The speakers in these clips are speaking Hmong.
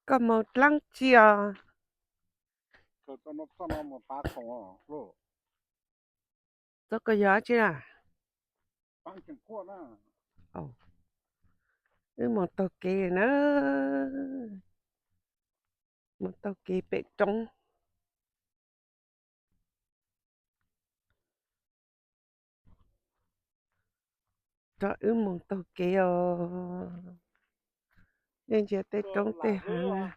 Koj mus dlaab tsi os? Txhob koj yog tsi na. Wb mus taug kev na, mus taug kev pem roob. Rov wb mus taug kev os. Yeej ntsia tej roob tej hav.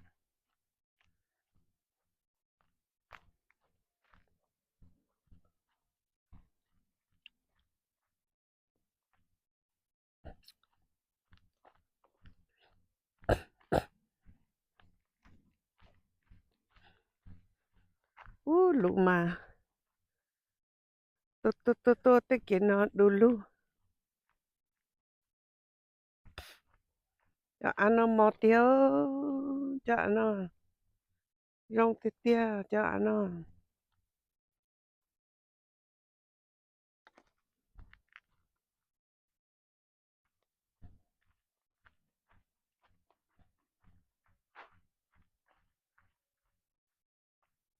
Ub, lus mas tuaj tuaj tuaj tej kev no du lug. Cov av no mos tiag, cov av no zoo tiag tiag cov av no.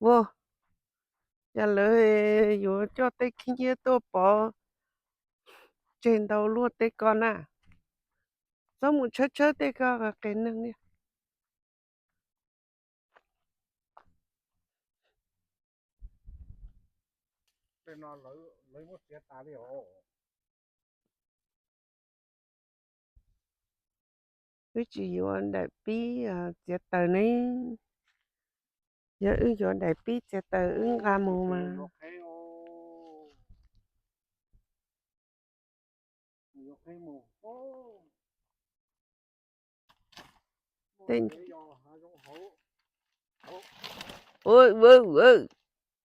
Ua, cas lawv yuav coj tej khib nyiab tuaj pov tseg ntau luaj tej ko na. Txhob mus tshawb tshawb tej ko qes neeg li. Wb tsis yuav daim pib txiav taws ne. Yog wb yuav daim pib txiav taws wb nqa mus mas.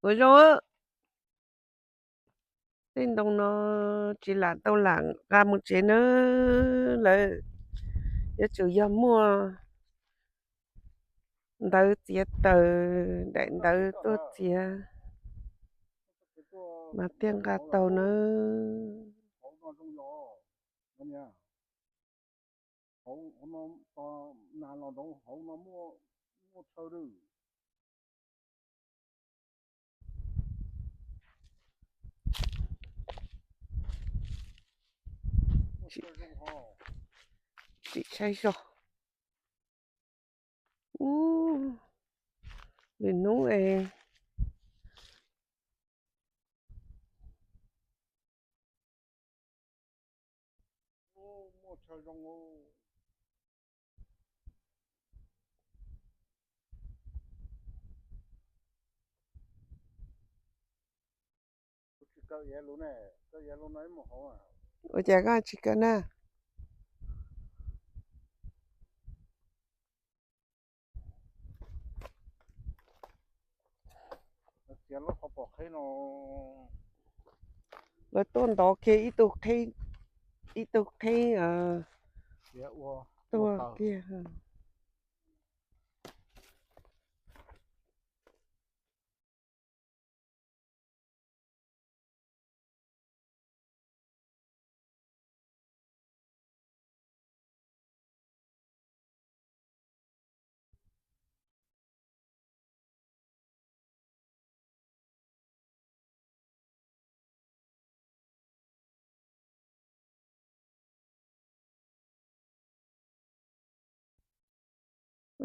Ua zoo, tej ntoo no tsis lam tau lam nqa mus tsev na. Lawv yuav tsum yog muaj ntawv txiav taws, daim ntawv tuaj txiav mas thiaj nqa tau na. Tsis saib zog. Ub, lwm hnub es Ua cas koj tsis kawm na? Lawv tuaj ntov kiag ib tug qheb, ib tug qheb tuag kiag.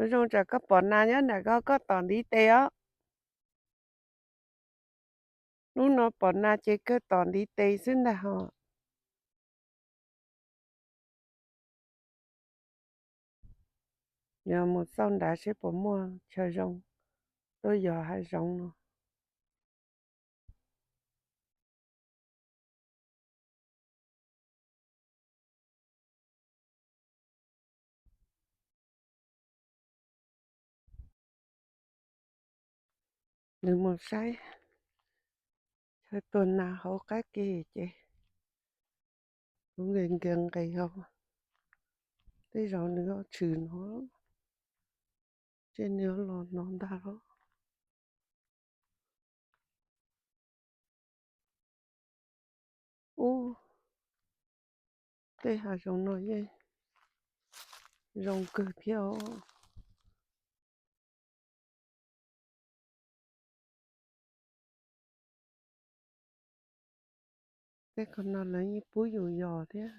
Ua zoo tsam koj pom nas nyob nram ko koj tom ntiv tes os. Hnub no pom nas ces kawg tom ntiv tes xwb ntag hos. Yog mus xauj nrad seb puas muaj chaw zoo tuaj yos hav zoov no. Nws mus saib chaw tuag nas hauv qab ke ces kuv nkees nkees nqes hauv. Tej zaum nws ho tshwm no, ces nws ho los no ntag los. Ub, tej hav zoov no yeej zoo kawg thiab os. Tej qhov no lawv yeej pub yus yos thiab.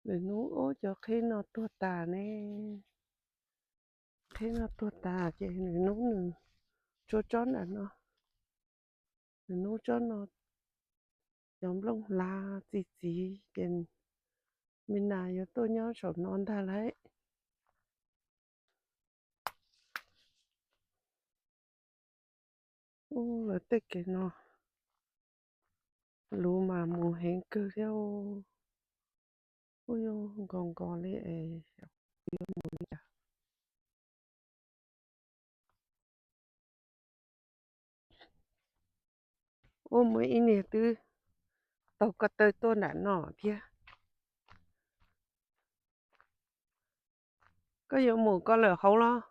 Lwm hnub ub cov qhib no tuag tas ne. Qhib no tuag tas ces lwm hnub nws tsuas tsob nram no. Lwm hnub tsob no cov nplooj hlav txi txiv ces me nas yuav tuaj nyob saum no ntag lauj. Ub, lawv tej kev no luv mas mus heev kawg thiab. Ub, yuav nkos nkos li es yuav mus li cas. Ua muaj ib niag twb taug ko taw tuaj nram no thiab. Koj yuav mus koj lawm hauv los?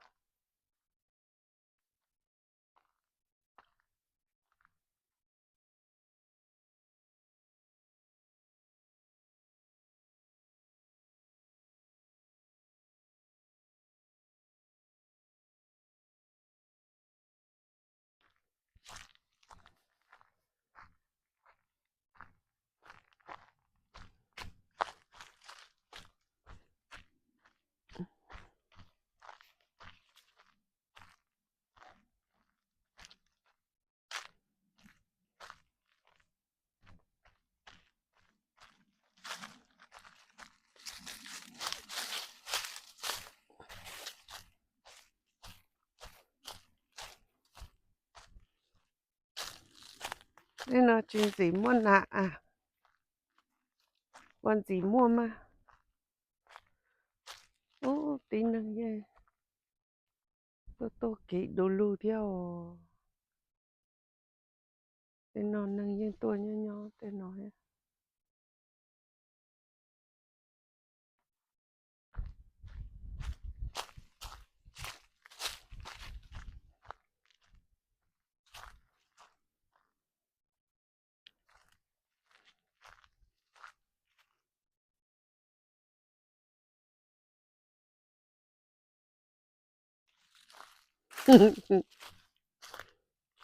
Tej no tsis ntxim muaj nas a, ua ntxim muaj mas. Ub, tib neeg yeej tuaj tuaj kev du lug thiab os. Tej no neeg yeej tuaj nyob nyob tej no thiab.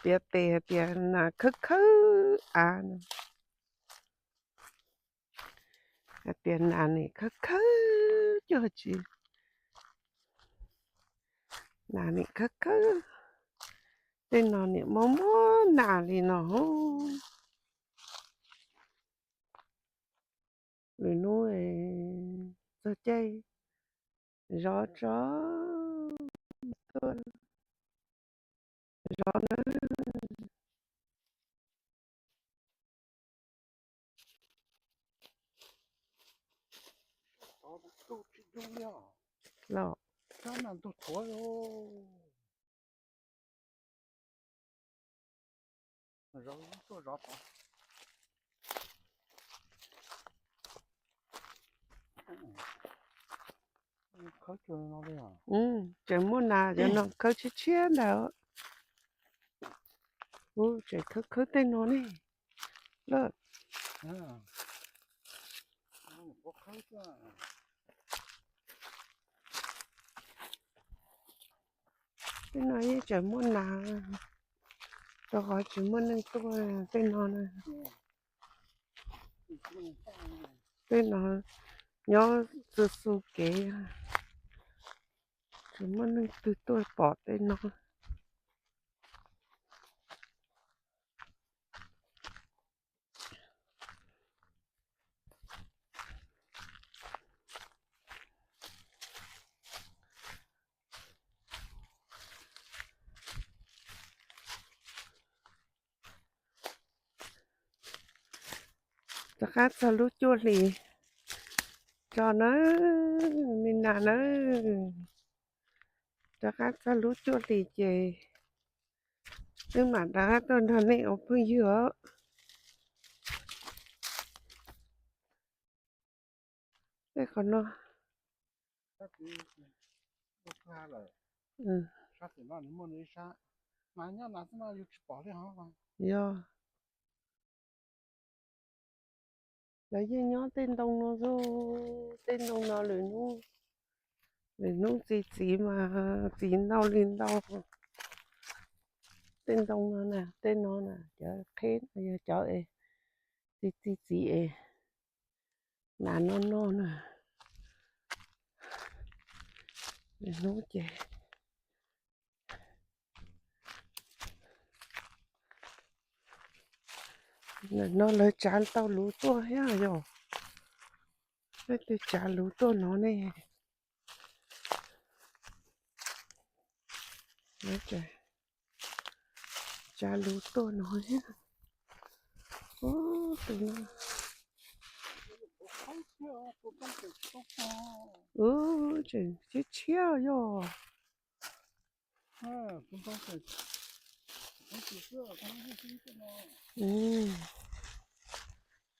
Piav tes hais tias nas khawb khawb av, hais tias nas nim khawb khawb cuag tsis, nas nim khawb khawb, tej no nim muaj muaj nas li no. Lwm hnub txog caij zov tso, tuaj zov na. Los tseem muaj nas cov no khawb tshiab tshiab ntawd. Ub, tseem khawb khawb tej no ne. Lawm, tej no yeej tseem muaj nas, rau qhov tsis muaj neeg tuaj tej no na. Tej no nyob xu xu kev, tsis muaj neeg twg tuaj pom tej no. Rov qab txog lub cuaj hlis tso na, me nas na. Rov qab txog lub cuaj hlis ces wb mam rov qab tuaj nrog nej ua phooj ywg os. Tej qhov no, yog lawv yeej nyob tej ntoo no xwb, tej ntoo no lwm hnub, lwm hnub txi txiv mas txiv ntau li ntau. Tej ntoo no na, tej no na, cov qheb no yog cov es txi txi txiv es nas noj noj na. Hnub ces ntawm no lawv tsav tau luv tuaj thiab yog, leej twg tsav luv tuaj no ne. Tsav luv tuaj no thiab. Ub, tus no. Ub, tseem tshiab tshiab yog.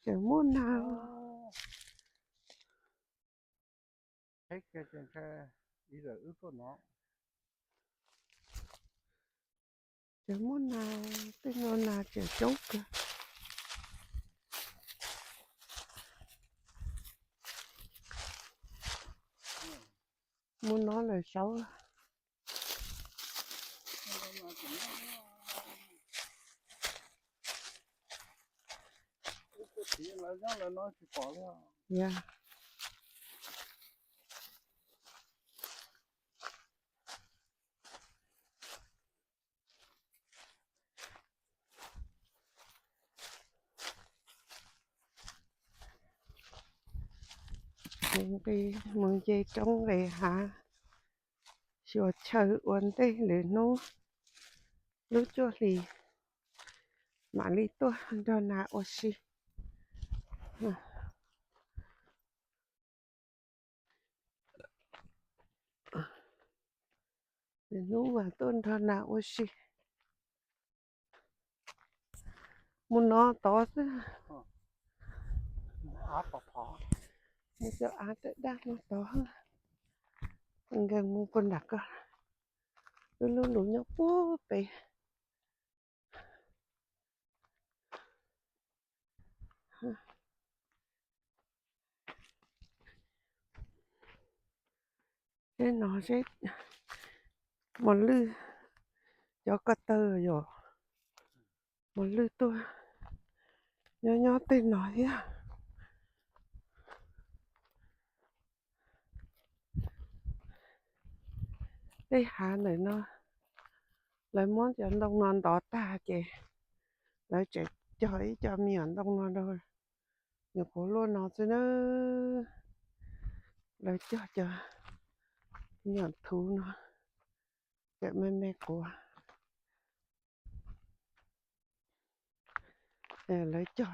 Tseem muaj nas. Tseem muaj nas, tej no nas tseem coob kawg. Mus no lawm saud. Mus nce roob nqes hav, xyuas chaw ua ntej lwm hnub lub cuaj hlis mam li tuaj nrog nas ua si. Lwm hnub mas tuaj nrog nas ua si. Mus no tod xwb. Mus cov av daj daj no tod. Nkees mus puag nram ko. Wb lub lus nyob puag pem. Seb no seb mos lwj, cov ko taw yom, mos lwj tuaj nyob nyob tej no thiab. Tej hav ntawm no, lawv muab cov ntoo no ntov tag ces lawv tseem cog ib co me nyuam ntoo no rau nyuam quav luaj no xwb na. Lawv cog cov me nyuam thuv no, cov me me quav. Lawv cog,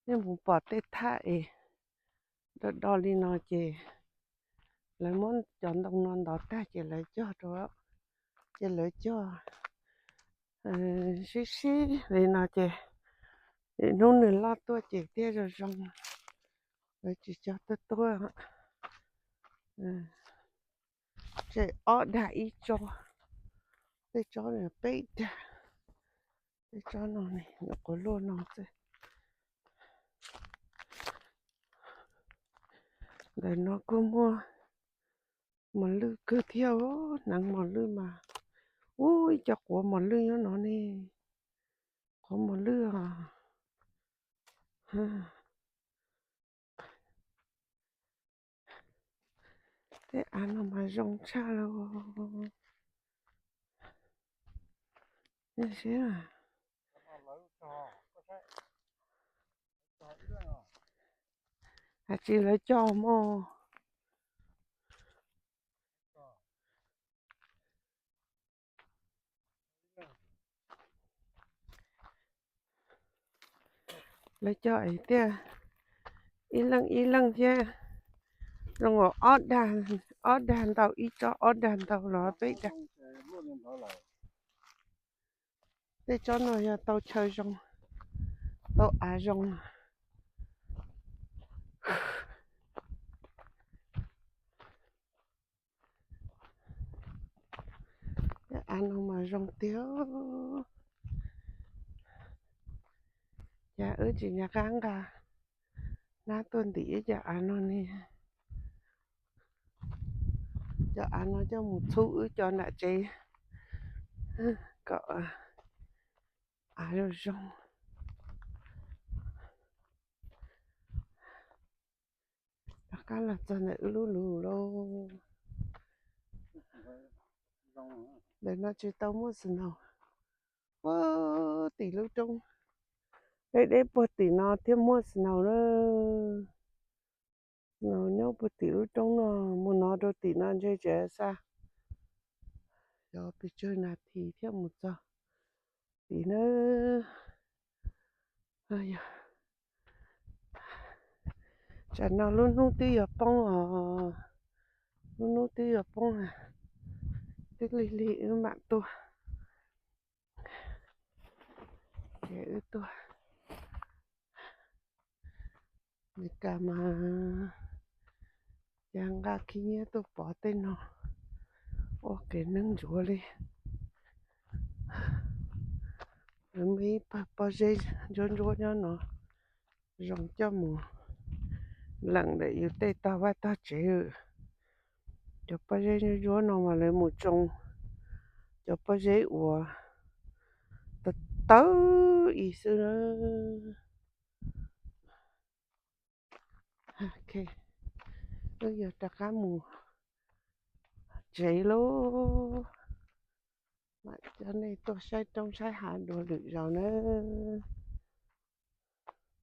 nej mus pom tej thaj es do do li no ces lawv muab cov ntoo no ntov tag ces lawv cog rau, ces lawv cog sib sib li no ces hnub nws loj tuaj ces thiaj zoo zoo. Lawv tsis cog tuaj tuaj. Tseg ob dag ib tsob, tej tsob no peb dag, tej tsob no ne nyuam quav luaj no xwb. Ntawm no kuj muaj mos lwj kawg thiab, hneev mos lwj mas, ub, ib co quav mos lwj nyob no ne, quav mos lwj os. Tej av no mas zoo tshaj lauj. Hais tsis lawv cog mog. Lawv cog es thiaj ib leej ib leej thiab, zoo ob dag, ob dag ntau, ib tsob ob dag ntau los peb dag. Tej tsob no yog tau chaw zoo, tau av zoo. Cov av no mas zoo tiag. Cas wb tsis nco qab nqa hnab tuaj ntim wb cov av no ne. Cov av no coj mus txhub wb cov nram tsev. kom av zoo zoo. Rov qab los txog ntawm wb lub lus lauj. Ntawm no tsis tau muaj snow. Puag tim lub roob, deb deb puag tim no thiaj muaj snow na. Snow nyob puag tim lub roob no, mus no rau tim no ntshe tseem xa xyov pes tsawg nas this thiaj mus txog tim na. Tsam no lub hnub twb yuav poob os, lub hnub twb yuav poob, twb lig lig wb mam tuaj. Ces wb tuaj Meskas mas, cas nqa khib nyiab tuaj pov tej no ua kev neeg ntsuav li. Lawv muaj ib pawg pob zeb ntsuab ntsuab nyob no, zoo coj mus leem ntawm yus tej tog vaj tog tsev. Cov pob zeb ntsuab ntsuab no mas lawv mus tsoo cov pob zeb uas tawv tawv ib xwb na. Ok, wb yuav rov qab mus tsev lauj. Mam coj nej tuaj saib roob saib hav dua lwm zaus nawb.